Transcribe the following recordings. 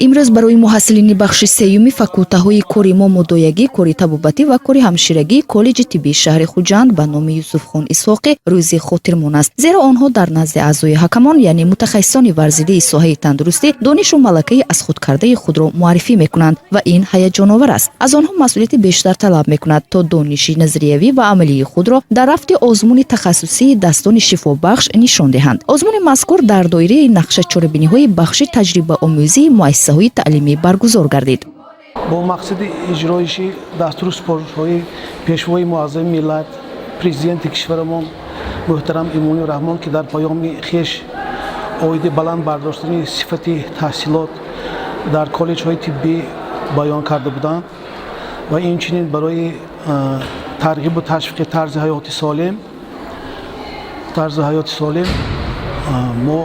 Имрӯз барои муҳассилини бахши сеюми факултаҳои кори момодоягӣ, кори табобатӣ ва кори ҳамширагии коллеҷи тиббии шаҳри Хуҷанд ба номи Юсуфхон Исҳоқӣ рӯзи хотирмон аст, зеро онҳо дар назди аъзои ҳакамон, яъне мутахассисони варзидаи соҳаи тандурустӣ, донишу малакаи аз худ кардаи худро муаррифӣ мекунанд ва ин ҳаяҷоновар аст. Аз онҳо масъулияти бештар талаб мекунад, то дониши назариявӣ ва амалии худро дар рафти озмуни тахассусии «Дастони шифобахш» нишон диҳанд. Озмуни мазкур дар доираи нақша чорабиниҳои бахши таҷрибаомӯзии муассисаҳои таълимӣ баргузор гардид. Бо мақсади иҷроиши дастуру супоришҳои Пешвои муаззами миллат, Президенти кишварамон муҳтарам Эмомалӣ Раҳмон, ки дар паёми хеш оиди баланд бардоштани сифати таҳсилот дар коллеҷҳои тиббӣ баён карда буданд ва инчунин барои тарғибу ташвиқи тарзи ҳаёти солим, мо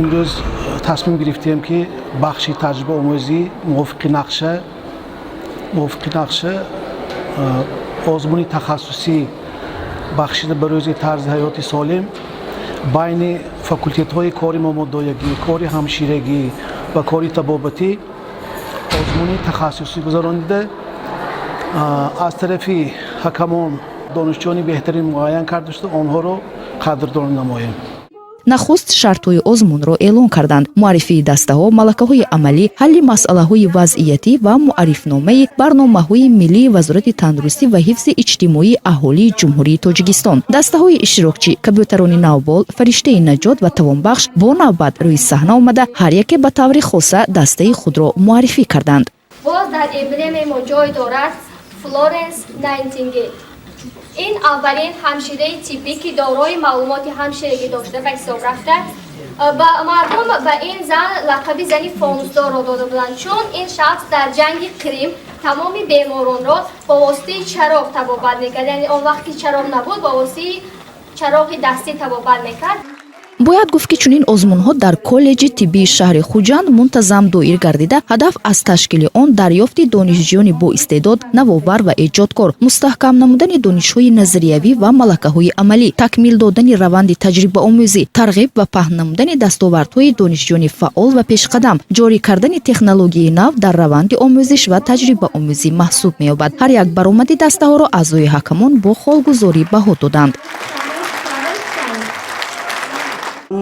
имрӯз тасмим гирифтем, ки бахши таҷрибаомӯзӣ мувофиқи нақша озмуни тахассусӣ, бахшида ба рӯзи тарзи ҳаёти солим, байни факултетҳои кори момодоягӣ, кори ҳамширагӣ ва кори табобатӣ озмуни тахассусӣ гузаронида, аз тарафи ҳакамон донишҷӯёни беҳтарин муайян карда шуда, онҳоро қадрдонӣ намоем. Нахуст шартҳои озмунро эълон карданд: муаррифии дастаҳо, малакаҳои амалӣ, ҳалли масъалаҳои вазъиятӣ ва муаррифномаи барномаҳои миллии Вазорати тандурустӣ ва ҳифзи иҷтимоии аҳолии Ҷумҳурии Тоҷикистон. Дастаҳои иштирокчӣ, «Кабӯтарони навбол», «Фариштаи наҷот» ва «Тавонбахш», бо навбат рӯи саҳна омада, ҳар яке ба таври хоса дастаи худро муаррифӣ карданд. Боз дар эмблемаи мо ҷой дорад Флоренс Найтингел. Ин аввалин ҳамшираи тиббӣ, ки дорои маълумоти ҳамширагӣ дошта ба ҳисоб рафта. Ба мардум ба ин зан лақаби зани фонусдорро дода буданд, чун ин шахс дар ҷанги Қрим тамоми беморонро бо воситаи чароғ табобат мекард, яъне он вақт ки чароғ набуд, бо воситаи чароғи дастӣ табобат мекард. Бояд гуфт, ки чунин озмунҳо дар коллеҷи тиббии шаҳри Хуҷанд мунтазам доир гардида, ҳадаф аз ташкили он дарёфти донишҷӯёни боистеъдод, навовар ва эҷодкор, мустаҳкам намудани донишҳои назариявӣ ва малакаҳои амалӣ, такмил додани раванди таҷрибаомӯзӣ, тарғиб ва паҳн намудани дастовардҳои донишҷӯёни фаъол ва пешқадам, ҷорӣ кардани технологияи нав дар раванди омӯзиш ва таҷрибаомӯзӣ маҳсуб меёбад. Ҳар як баромади дастаҳоро аъзои ҳакамон бо холгузорӣ баҳо доданд.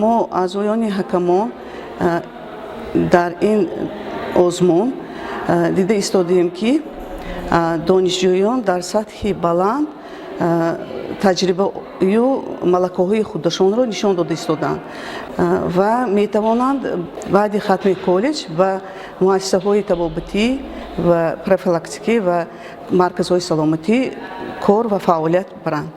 Мо, аъзоёни ҳакамон, дар ин озмун дида истодаем, ки донишҷӯён дар сатҳи баланд таҷрибаю малакаҳои худашонро нишон дода истодаанд ва метавонанд баъди хатми коллеҷ ба муассисаҳои табобатӣ ва профилактикӣ ва марказҳои саломатӣ кор ва фаъолият баранд.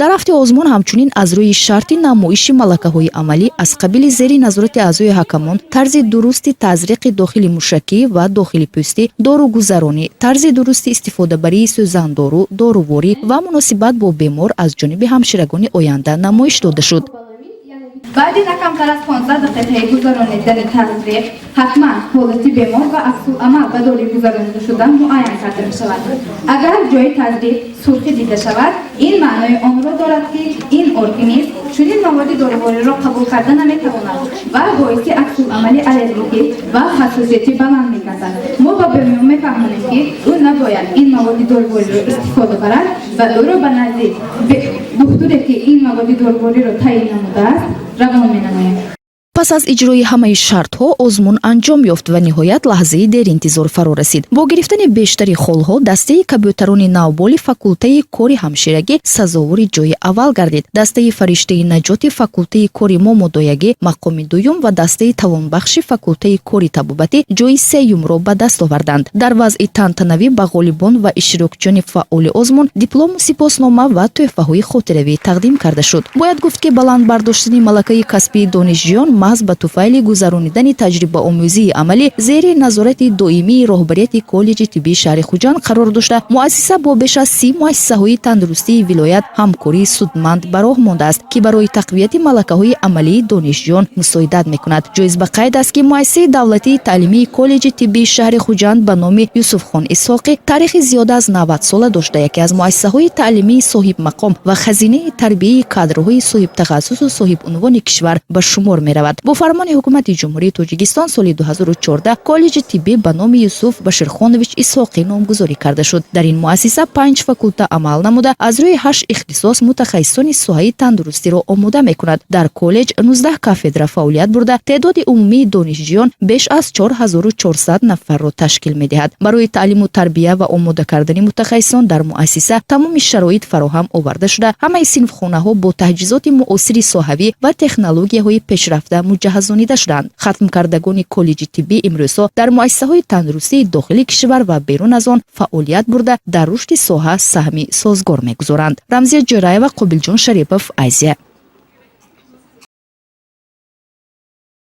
Дар рафти озмун ҳамчунин аз рӯи шарти намоиши малакаҳои амалӣ аз қабили зери назорати аъзои ҳакамон тарзи дурусти тазриқи дохили мушакӣ ва дохили пӯстӣ, доругузаронӣ, тарзи дурусти истифодабарии сӯзандору, доруворӣ ва муносибат бо бемор аз ҷониби ҳамширагони оянда намоиш дода шуд. Баъди на камтар аз 15 дақиқаи гузаронидани тазриқ ҳатман ҳолати бемор ва аксуламал ба дори гузаронида шуда муайян карда мешавад. Агар ҷои тазриқ сурхӣ дида шавад, ин маънои онро дорад, ки ин организм чунин маводи дорувориро қабул карда наметавонад ва боиси аксуламали аллергикӣ ва ҳассосияти баланд мегардад. Мо ба бемор мефаҳмонем, ки ӯ набояд ин маводи дорувориро истифода барад ва ӯро ба назди духтуре, ки ин маводи дорувориро таъин намудааст, равон менамоем. Пас аз иҷрои ҳамаи шартҳо озмун анҷом ёфт ва ниҳоят лаҳзаи деринтизор фаро расид. Бо гирифтани бештари холҳо дастаи «Кабӯтарони навболи» факултаи кори ҳамширагӣ сазовори ҷои аввал гардид. Дастаи «Фариштаи наҷоти» факултаи кори момодоягӣ мақоми дуюм ва дастаи «Тавонбахши» факултаи кори табобатӣ ҷои сеюмро ба даст оварданд. Дар вазъи тантанавӣ ба ғолибон ва иштирокчиёни фаъоли озмун диплому сипоснома ва тӯҳфаҳои хотиравӣ тақдим карда шуд. Бояд гуфт, ки баланд бардоштани малакаи касбии донишҷӯён маҳз ба туфайли гузаронидани таҷрибаомӯзии амалӣ зери назорати доимии роҳбарияти коллеҷи тиббии шаҳри Хуҷанд қарор дошта, муассиса бо беш аз 30 муассисаҳои тандурустии вилоят ҳамкории судманд ба роҳ мондааст, ки барои тақвияти малакаҳои амалии донишҷӯён мусоидат мекунад. Ҷоиз ба қайд аст, ки муассисаи давлатии таълимии коллеҷи тиббии шаҳри Хуҷанд ба номи Юсуфхон Исҳоқӣ таърихи зиёда аз 90 сола дошта, яке аз муассисаҳои таълимии соҳибмақом ва хазинаи тарбияи кадрҳои соҳибтахассусу соҳибунвони кишвар ба шумор меравад. медиҳад. Бо фармони Ҳукумати Ҷумҳурии Тоҷикистон соли 2014 коллеҷи тиббӣ ба номи Юсуф Баширхонович Исҳоқӣ номгузорӣ карда шуд. Дар ин муассиса панҷ факулта амал намуда, аз рӯи ҳашт ихтисос мутахассисони соҳаи тандурустиро омода мекунад. Дар коллеҷ 19 кафедра фаъолият бурда, теъдоди умумии донишҷӯён беш аз 4400 нафарро ташкил медиҳад. Барои таълиму тарбия ва омода кардани мутахассисон дар муассиса тамоми шароит фароҳам оварда шуда, ҳамаи синфхонаҳо бо таҷҳизоти муосири соҳавӣ ва технологияҳои пешрафта муҷаҳҳазонида шудаанд. Хатмкардагони коллеҷи тиббӣ имрӯзҳо дар муассисаҳои тандурустии дохили кишвар ва берун аз он фаъолият бурда, дар рушди соҳа саҳми созгор мегузоранд. Рамзия Ҷӯраева, Қобилҷон Шарипов, Азия.